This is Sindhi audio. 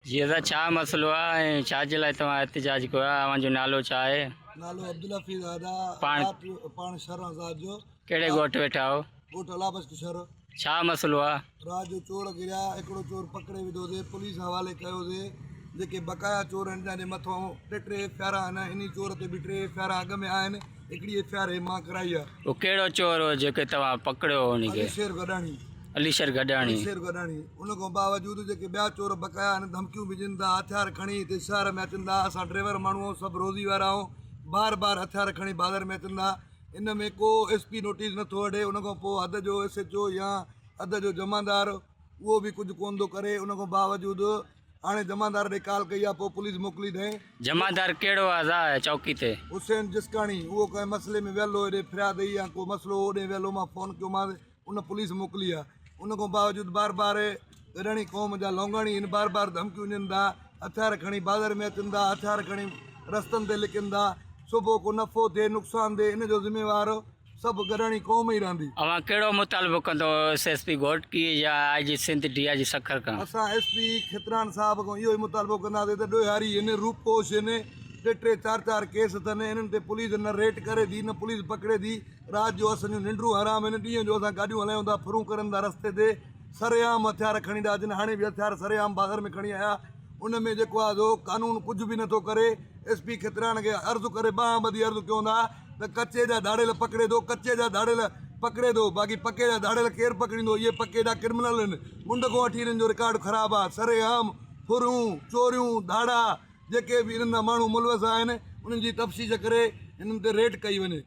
جي ادا ڇا مسئلو آ ۽ ڇا جي لاء توهان احتجاج ڪيو آ اوهان جو نالو ڇا آهي؟ نالو عبدالحفيظ آ ادا پاڻ رات پاڻ شھر آزاد جو ڪهڙي ڳوٺ ويٺا آهو؟ ڳوٺ الله بخش شھر. ڇا مسئلو آ؟ رات جو چور گريا هڪڙو چور پڪڙي وڌو سي پوليس حوالي ڪيو سي جيڪي بقايا چور آهن جنهن جي مٿو ٽي ٽي ايف I R آهن انهي چور تي به ٽي ايف I R اڳ ۾ آهن هڪڙي ايف I R هي مان ڪرائي آ. اهو ڪهڙو چور هو جيڪي توهان پڪڙيو هو انهي کي؟ علي شير گڏاڻي. علي شير گڏاڻي. علي شير گڏاڻي ان کان باوجود جيڪي ٻيا چور بقايا آهن ڌمڪيون به ڏين ٿا هٿيار کڻي هتي شهر ۾ اچن ٿا اسان ڊريور ماڻهو آهيون سڀ روزي وارا آهيون بار بار هٿيار کڻي بازار ۾ اچن ٿا ان ۾ ڪو ايس پي نوٽيس نٿو وٺي ان کان پوء حد جو ايس ايچ او يا حد جو جمعدار اهو به ڪجهه ڪونه ٿو ڪري ان کان باوجود هاڻي جمعدار ڏي ڪال ڪئي آهي پوء پوليس موڪلي اٿئين. جمعدار ڪهڙو آ زا چوڪي تي. حسين جسڪاڻي اهو ڪنهن مسئلي ۾ ويل هو هيڏي فرياد هئي يا ڪو مسئلو هو اوڏي ويل هو مان فون ڪيومانس ان پوليس موڪلي آ ان کان باوجود بار بار گڏاڻي قوم جا لونگاڻي آهن بار بار ڌمڪيون ڏين ٿا هٿيار کڻي بازار ۾ اچن ٿا هٿيار کڻي رستن تي لڪن ٿا صبح ڪو نفعو ٿئي نقصان ٿئي ان جو ذميوار سڀ گڏاڻي قوم ئي رهندي. اوهان ڪهڙو مطالبو ڪندو ايس ايس پي گهوٽڪي يا I G Sindh D I G Sukkur کان؟ اسان ايس پي کيتران صاحب کان اهو ئي مطالبو ڪنداسين ته ڏوهاري هن روپوش هن ٽي ٽي چار چار ڪيس اٿن انهن تي پوليس نه ريٽ ڪري ٿي نه پوليس پڪڙي ٿي رات جو اسان جون ننڊون حرام آهن، ڏينهن جو اسان گاڏيون هلايون ٿا، ڦرون ڪرن ٿا رستي تي سرعام هٿيار کڻي ٿا اچن، هاڻي به هٿيار سرعام بازار ۾ کڻي آيا، ان ۾ جيڪو آهي سو قانون ڪجهه به نٿو ڪري، ايس پي کتران کي عرض ڪري ٻانهن ٻڌي عرض ڪيون ٿا ته ڪچي جا ڌاڙيل پڪڙي ٿو، ڪچي جا ڌاڙيل پڪڙي ٿو، باقي پڪي جا ڌاڙيل ڪير پڪڙيندو، اهي پڪي جا ڪرمنل آهن، منڍ کان وٺي انهن جو رڪارڊ خراب آهي، سرعام ڦرون، چوريون، ڌاڙا جيڪي به انهن ۾ ماڻهو ملوث آهن، انهن جي تفتيش ڪري انهن تي ريڊ ڪئي وڃي.